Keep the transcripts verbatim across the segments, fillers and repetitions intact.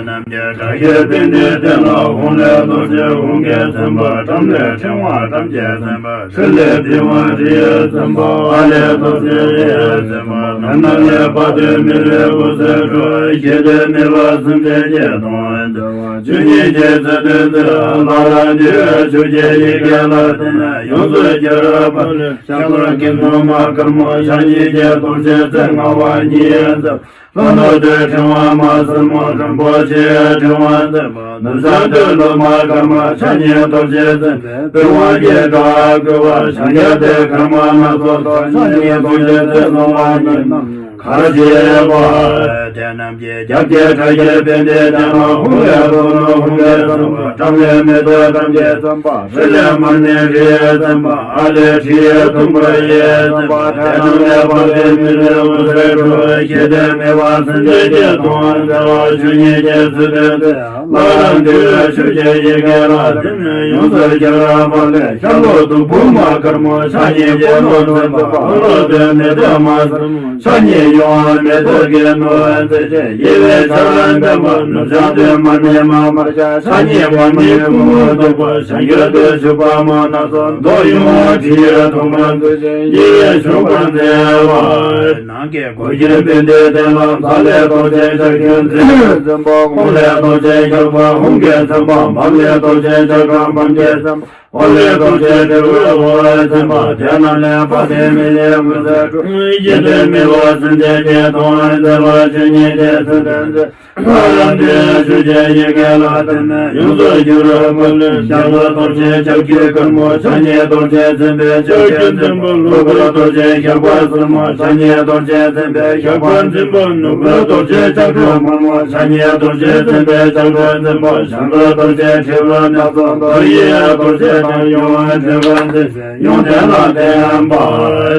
རྣམས་ཀྱི་དགྲ་བགེགས་དཔུང་འདུལ་བསྟན་ལ། ཧཱུྃ་ལས་རྡོ་རྗེ་ཧཱུྃ་གིས་མཚན་པ། ཁྲམ་ལས་ཕྲེང་བ་ཁྲམ་གྱིས་མཚན་པ། ཧྲཱིཿལས་ཕྲེང་བ་ཧྲཱིཿཡིས་མཚན་པ། ཨཱ་ལས་རྡོ་རྗེ་ཨཱ་ལས་མཚན་པ། ནམ་མཁའ་ལས་དཔལ་ལྡན་མི་ལ་འོད་ཟེར་འཕྲོ། ཞི་བདེ་མི་ལ་སེམས་ཅན་བསྐྱེད་གཏོང་མཛད་པ། ཆོས་ཉིད་ཀྱི་ཚུལ་སྟོན་མཛད། ལྷ་རམས་པའི་ཆོས་ཀྱི་ཡི་གེ་ལ་བརྟེན་ནས། ཡོངས་སུ་གྱུར་པ་ལས། ཤར་ལྷོ་ཀུན་འདུས་མ་དཀར་མོ་ཕྱག་གཉིས་ཀྱི་རྡོ་རྗེ་རྩེ་ལྔ་པ་ཉིད་ཡིན་ཟེར། ལྷོ་ནུབ་སྟོད་ཕྲེང་བ་མ་སེར་མོ། རིན་པོ་ཆེའི་ཕྲེང་བ་འཛིན་པ། ནུབ་བྱང་སྟོད་ལུ་མ་དཀར་མོ་ཕྱག་གཉིས་རྡོ་རྗེ་འཛིན་པའི། པི་ཝང་གི་དྲ་བ་བརྐོས་པ། བྱང་ཤར་སྟོད་དཀར་མོ་སྣ་ཚོགས་ཐོགས། ཕྱག་གཉིས་རྡོ་རྗེ་རྩེ་གསུམ་པ་ཉིད་རྣམས་གར་བྱེད་པ། དེ་རྣམས་ཀྱི་རྒྱབ་ཀྱི་ཁྲ་རྒྱན་པཎྜི་ཏ་ལ། ཧཱུྃ་ལས་རྡོར་ནུབ་ཧཱུྃ་གིས་མཚན་པ། ཁྲམ་ལས་མེ་ཏོག་ཁྲམ་གྱིས་མཚན་པ། ཧྲཱིཿལས་དམར་ནག་ཧྲཱིཿཡིས་མཚན་པ། ཨཱ་ལས་ཧྲཱིཿ་ཟླུམ་པོ་ཡིས་མཚན་པ། དེ་རྣམས་ལས་དཔལ་ལྡན་མི་ལ་འོད་ཟེར་འཕྲོ། ཞི་བདེ་མི་ལ་སེམས་ཅན་བསྐྱེད་གཏོང་མཛད་པ། ཆོས་ཉིད་ཀྱི་ཚུལ་སྟོན་མཛད། ལྷ་རམས་པའི་ཆོས་ཀྱི་ཡི་གེ་ལ་བརྟེན་ནས། ཡོངས་སུ་གྱུར་པ་ལས། ཤར་ལྷོ་བདུག་སྤོས་མ་དཀར་མོ་ཕྱག་གཉིས་སྤོས་ནོར་འཛིན་པ། ལྷོ་ནུབ་སྟོད་མེ་ཏོག་མ་སེར་མོ། ཕྱག་གཉིས་གཡུ་བ་མེ་ཏོག་གི་ནོར་བུ་འཛིན་ཅིང་། གཡས་པས་ཕྱག་ལེན་འབེན་པ། ནུབ་བྱང་སྟོད་མར་མེ་མ་དམར་སྐྱ། ཕྱག་གཉིས་པདྨའི་སྐུ་འོད་སྟུག་པ། བྱང་ཤར་སྟོད་ཕྱུག་པ་མོ་སྣ་ཚོགས། མདོག་གཡུ་བ་ཁྲི་ཡི་དུང་པ་འཛིན་ཅིང་། གཡས་པས་ཕྱུག་པ་མཛེས་པ། ནང་གི་སྒོ་ཁྱིམ་པཎྜི་ཏ་ལ། ཛཿལས་རྡོ་རྗེ་ལྕགས་ཀྱུ་འཛིན་པ། ཧཱུྃ་ལས་རྡོ་རྗེ་ཞགས་པ་ཧཱུྃ་གིས་མཚན་པ། བཾ་ལས་རྡོ་རྗེ་ལྕགས་སྒྲོག་བཾ་གིས་མཚན་པ། འོག་ལས་རྡོ་རྗེ་དྲིལ་བུ་འོག་ལས་མཚན་པ། དེ་རྣམས་ལས་དཔལ་ལྡན་མི་ལ་འོད་ཟེར་འཕྲོ། ཞི་བདེ་མི་ལ་སེམས་ཅན་བསྐྱེད་གཏོང་མཛད་པ། ཆོས་ཉིད་ཀྱི་ཚུལ་སྟོན་མཛད། ལྷ་རམས་པའི་ཆོས་ཀྱི་ཡི་གེ་ལ་བརྟེན་ནས། ཡོངས་སུ་གྱུར་པ་ལས། ཤར་ལྷོ་རྡོ་རྗེ་ལྕགས་ཀྱུ་དཀར་མོ། ཕྱག་གཉིས་རྡོ་རྗེ་འཛིན་པའི་ལྕགས་ཀྱུ་འཛིན་པ། ལྷོ་ཁར་རྡོ་རྗེ་ཞགས་པ་སེར་མོ། ཕྱག་གཉིས་རྡོ་རྗེ་འཛིན་པའི་ཞགས་པ་འཛིན་པ། ནུབ་ཁར་རྡོ་རྗེ་ལྕགས་སྒྲོག་དམར་མོ། ཕྱག་གཉིས་རྡོ་རྗེ་འཛིན་པའི་ལྕགས་སྒྲོག་འཛིན་པ། བྱང་ཁར་རྡོ་རྗེ་དྲིལ་བུ་སྣ་ཚོགས། རྡོ་རྗེ་རྡོ་རྗེ་དང་ཡུམ་དྲིལ་བུ་འཛིན། ཡོན་ཏན་ལ་བརྟེན་པ།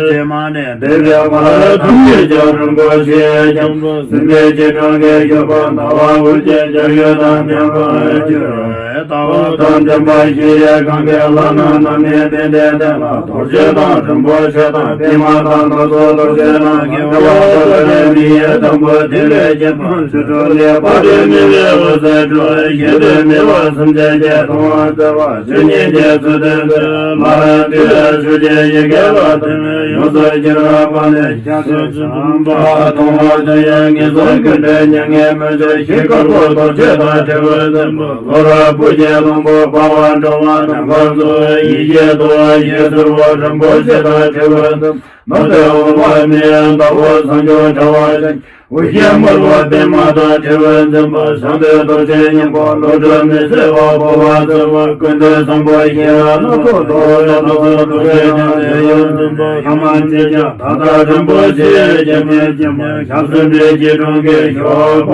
ཕྱི་མ་ནས་འབེབས་པའི་བར། ཐམས་ཅད་ཀྱང་རིན་པོ་ཆེས་ཁྱབ་འགྲོ། སྲིད་པའི་འཇིགས་སྐྲག་གིས་གོས་པ། ཟླ་བ་འུར་གྱི་རྒྱ་གཞུ་དང་ལྡན་པར་གྱུར། ལྟ་བ་དང་ལྡན་པ་ཞི་བའི་གང་གི་ལྷ་རྣམས་རྣམ་སྨིན་པཎྜི་ཏ་ལ། རྡོ་རྗེ་དང་རིན་པོ་ཆེ་དང་། པདྨ་དང་ལོ་ཏོག་རྡོ་རྗེ་དང་། དགེ་བ་དང་ལྡན་པའི་མི་ཡི་དང་པོ་ཐིག་ལེ་སྐྱེད་པ། ཚུལ་ཁྲིམས་ལས་དཔལ་ལྡན་མི་ལ་འོད་ཟེར་འཕྲོ། ཞི་བདེ་མི་ལ་སེམས་ཅན་བསྐྱེད་གཏོང་མཛད་པ། ཆོས་ཉིད་ཀྱི་ཚུལ་སྟོན་མཛད། ལྷ་རམས་པའི་ཆོས་ཀྱི་ཡི་གེ་ལ་བརྟེན་ནས། ཡོངས་སུ་གྱུར་པ་ལས། ཞག་སྟོན་སུམ་བུམ་པ། གཏོང་བ་དོན་ཡོད་ངན་སོང་ཀུན་བྲལ་མྱ་ངན་མི་འཇིགས། ཞི་དཀར་པོ་རྡོ་རྗེ་དང་དྲིལ་བུ་འཛིན་པ། ལོ་རབ་བུ་སྐྱེས་ལོང་པོ་འབར་བ་འགྲོ་བ་ནམ་མཁའ་མཚོན། ཡེ་ཤེས་རྡོ་རྗེ་སེར་པོ་རིན་པོ་ཆེ་དང་དྲིལ་བུ་འཛིན་པ། ནུབ་སྟོད་འོད་དཔག་མེད་ཟླ་བོ་བཟང་སྐྱོང་གྲགས་པ་ཅན། དབུ་ཞྭ་དམར་པོ་པདྨ་དང་དྲིལ་བུ་འཛིན་པ། བྱང་སྟོད་རྡོ་རྗེ་སྙིང་པོ་བློ་གྲོས་མི་ཟད་པ་འཕོ་བ་སྩོལ་བ། ཀུན་ཏུ་བཟང་པོ་ཞི་བ་སྣ་ཚོགས་རྡོ་རྗེ་སྣ་ཚོགས་རྡོ་རྗེ་དང་དྲིལ་བུ་འཛིན་པ། ལྷ་མ་མཛེས་ཀྱང་དག་དང་རིན་པོ་ཆེ་རྒྱན་མེད་སྤྱན་མ་ཞབས་སུ་འདྲེན་གྱི་གྲོང་ཁྱེར་ཞོགས་པ།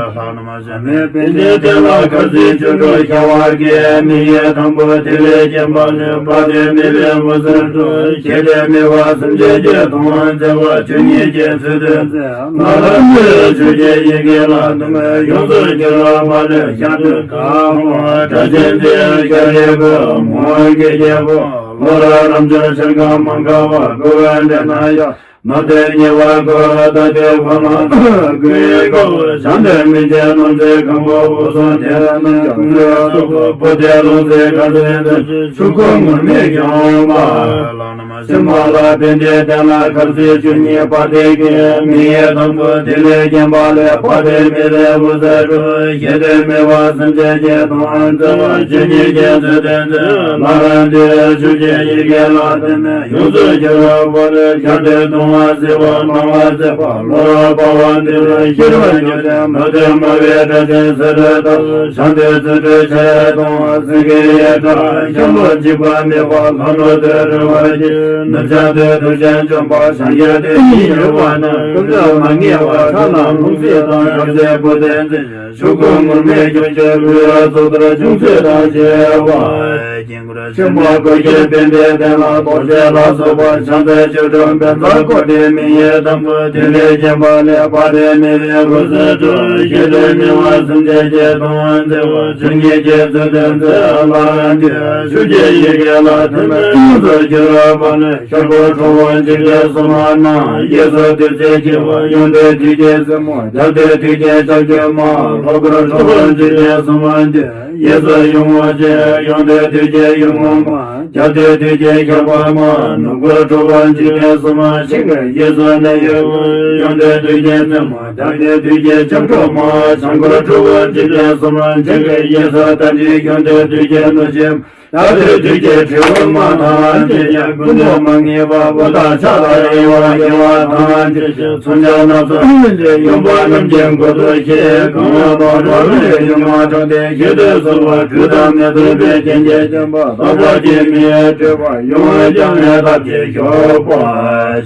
ལྷ་རྣམས་མི་པཎྜི་ཏ་ལ། ཁ་ཟས་ཆོས་དྲུག་ཤ་བ་བརྒྱད། མི་ཡི་དང་པོ་ཐིག་ལེ་སྐྱེད་པ་ལས། དཔལ་ལྡན་མི་ལ་འོད་ཟེར་འཕྲོ། ཞི་བདེ་མི་ལ་སེམས་ཅན་བསྐྱེད་གཏོང་མཛད་པ། ཆོས་ཉིད་ཀྱི་ཚུལ་སྟོན་མཛད། ལྷ་རམས་པའི་ཆོས་ཀྱི་ཡི་གེ་ལ་བརྟེན་ནས། ཡོངས་སུ་གྱུར་པ་ལས། ཤར་སྟོད་དཀར་མོ་སྒྲ་གཅན་འཛིན། ཤར་རི་བུ་མོ་གི་རྒྱལ་པོ། ལོ་རབ་རབ་འབྱོར་ཤར་ཁང་མ་འགགས་པ། བསྐོར་བའི་འདྲེ་སྣ་ཡོད། ནུབ་སྟོད་ཉི་འོད་ཀོ་ར་ད་སྟོད་འོད་མ་ཀུན་གོ། བྱང་སྟོད་མི་མཇེད་ནོར་རྫས་སྒང་པོ་དབུ་སོང་དེ་ན་ཀུན་ལ་སོགས་པ། བུ་སྟོད་ལུང་རྫས་གར་ཟིན་དུ་ཆུ་ཁོལ་ངུར་སྨྲིག་གྱོན་པ། ཕྱི་མ་ལ་པཎྜི་ཏ་ལ། ཁ་ཟས་ཆུ་གཉིས་པ་ཏི་གི། མི་ཡི་དང་པོ་ཐིག་ལེ་སྐྱེད་པ་ལས། དཔལ་ལྡན་མི་ལ་འོད་ཟེར་འཕྲོ། ཞི་བདེ་མི་ལ་སེམས་ཅན་བསྐྱེད་གཏོང་མཛད་པ། ཆོས་ཉིད་ཀྱི་ཚུལ་སྟོན་མཛད། ལྷ་རམས་པའི་ཆོས་ཀྱི་ཡི་གེ་ལ་བརྟེན་ནས། ཡོངས་སུ་གྱུར་པ་ལས། ཤར་སྟོད་གདོང་པ་སེར་པོ་སྣང་བ་མཛེས་པ། ལོ་རབ་འབར་བ་འདི་ལ་ཤེས་རབ་འབྱུང་ལྡན། ནུབ་སྟོད་དམར་པོའི་སྒྲ་ཅན་སེ་ར་ཏ། བྱང་སྟོད་རྩི་སྤྲོས་ཆེ་གདོང་པ་སེང་གེ་ཡི་སྒྲ། ཤར་ལྷོ་འཇིགས་པ་མེད་པ། ལྷོ་ནུབ་སྟོད་རི་བ་ཆེ། ནུབ་བྱང་སྟོད་དུར་ཅན་འཇོམས་པ། བྱང་ཤར་སྟོད་ཉི་འོད་ནག། ཀུན་རྫོབ་མ་ངེས་པ། ཕྱག་ན་ལྷུང་བཟེད་དང་། ཞབས་སྟོད་བུ་སྟོད་མཛེས། ཆུ་ཁོལ་ངུར་སྨྲིག་གྱོན་ཅིང་། ལུས་ལ་ཚོགས་གཏོར་ཅུང་ཟད་དང་བཅས་པ། དཀྱིལ་འཁོར་ཕྱི་མ་སྒོ་ཁྱིམ་པཎྜི་ཏ་ལ། རྡོ་རྗེ་ལ་སོགས་པ་ཕྱག་མཛད་ཆོས་དྲུག་བཛྲ་ཀོ་ དེ་མི་ཡི་དང་པོ་དེ་ལས་བརྒྱན་པ་ལས་པ་དེ་མི་བའི་རུ་སུ་ཏུ་ཤེས་དོན་མི་བ་སེམས་ཅན་གྱི་དོན་མཛད་པ་ཆོས་ཉིད་ཀྱི་ཚུལ་དུ་མཛད་ལ་འདི་ཤུགས་ཀྱི་ཡི་གེ་ལ་ཐིམ་པའི་ཡོངས་སུ་གྱུར་པ་ནི་ཤར་ཁུག་ཁྲོ་བོ་འཇིགས་བྲལ་གསུམ་མ་ན་གཡས་སུ་བདུད་རྩི་འཁྱིལ་བ་ཡོན་ཏན་ཐུགས་ཀྱི་སྲིང་མོ་རྒྱ་མཚོའི་ཐུགས་ཀྱི་ལྕགས་ཀྱུ་མ་ལྷོ་གུར་ཁྲོ་བོ་འཇིགས་བྲལ་གསུམ་མ་འདི། གཡས་སུ་ཡུམ་ངོ་ཆེ་ཡོན་ཏན་ཐུགས་ཀྱི་ཡུམ་ངོ་མ། རྒྱ་མཚོའི་ཐུགས་ཀྱི་ཞགས་པ་མ། ནུབ་གུར་ཁྲོ་བོ་འཇིགས་བྲལ་གསུམ་མ་ཆེན་པོའི་གཡས་སུ་གནས་ཡུལ་ཡོན་ཏན་ཐུགས་ཀྱི་རྩེ་མོ། རྒྱ་མཚོའི་ཐུགས་ཀྱི་ལྕགས་སྒྲོག་མ། བྱང་གུར་ཁྲོ་བོ་འཇིགས་བྲལ་གསུམ་མ་ཆེན་པོའི་གཡས་སུ་རྟ་མགྲིན་ཡོན་ཏན་ཐུགས་ཀྱི་ནུ་ཞིམ། རྟ་ཐོད་དུས་ཀྱི་དྲིལ་བུ་མ་དང་བཅས་ཀྱང་ཀུན་ཏུ་མ་ངེས་པ་པོ་དང་ཕྱག་ལ་གཡེང་བ་གཡེང་བ་དང་བཅས་ཀྱང་མཚོན་ཆ་སྣ་ཚོགས་ཀྱི་ཡུམ་པ་རྣམས་ཀྱི་མགུལ་དུ་བཞེས། གང་ཡང་དག་འགྲོ་བའི་ཡུམ་མ་དྲངས་ཏེ་ཞལ་དུ་གསོལ་བ་དྲུག་དང་མི་མཐུན་པའི་རྐྱེན་གྱིས་བརྟེན་པ་དག་པ་གྱི་མི་སྤྲོས་པ་ཡོང་བས་ཀྱང་ངས་ཐབས་ཀྱིས་ཞོག་པ་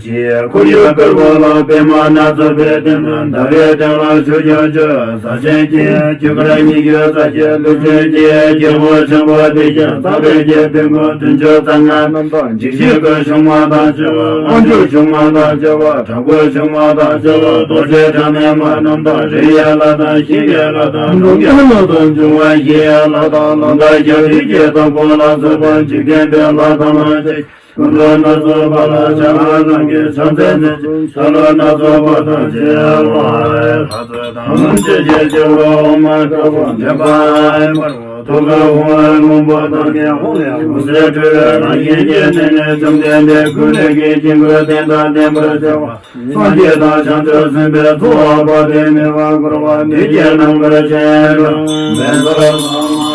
ཞེས། ཁོར་ཡུག་དཀར་པོ་ལ་པདྨ་སྣ་ཚོགས་པའི་སྟེང་དུ་ཟླ་བའི་སྟེང་ལ་ཆུ་སྐྱོང་བཅུ། ས་ཆེན་གྱི་རྒྱུ་སྐར་ཉི་ཤུ་རྩ་བཞི། ཀླུ་ཆེན་གྱི་རྒྱལ་པོ་ཆེན་པོ་སྡེ་བཞི། ཚངས་པའི་གྱི་དཔོན་པོ་བདུན་ཅུ་རྩ་ལྔ་རྣམས་དང་། འཇིགས་བྱེད་ཀྱི་ཆུང་མ་དང་བཅས་པ། དབང་ཕྱུག་ཆུང་མ་དང་བཅས་པ། དྲག་པོའི་ཆུང་མ་དང་བཅས་པ། རྡོ་རྗེ་གྲངས་མེད་མ་རྣམས་དང་། རི་ཡི་ལྷ་དང་ཞིང་གི་ལྷ་དང་། གྲོང་ཁྱེར་ལྷ་དང་འབྱུང་བ་བཞིའི་ལྷ་དང་། ལོ་ཟླ་རྒྱ་རིགས་ཀྱི་བདག་པོ་ལ་སོགས་པ་འཇིག་རྟེན་པའི་ལྷ་དང་བཅས། ཀུན་ཏུ་སྣ་ཚོགས་པ་ལ་ཕྱག་འཚལ་ལོ་ཀྱི་ཕྱག་འཚལ་ནས་ཀྱང་ཤ་ལོ་སྣ་ཚོགས་པ་དང་བཅས་པ་ལྷ་ཚོགས་དང་བཅས་ཀྱི་སྤྱི་བོར་འོ་མ་དཀར་པོ་འདྲེན་པ་འབར་བ་ཐུགས་ཀར་ཧཱུྃ་ལས་སྔོན་པོ་དང་ནི་ཧཱུྃ་ལས་འོད་ཟེར་འཕྲོས་པའི་རང་བཞིན་གྱི་གནས་ནས་བཅོམ་ལྡན་འདས་ཀུན་ལེགས་ཀྱི་དཀྱིལ་འཁོར་རྟེན་དང་ལྡན་པར་བྱ་བ། སངས་རྒྱས་དང་བྱང་ཆུབ་སེམས་དཔའི་ཚོགས་དཔག་ཏུ་མེད་པ་བསྐོར་བ་ནི་ཀྱི་རྣམ་པར་ཤེས་པ་མེད་པར་སྣང་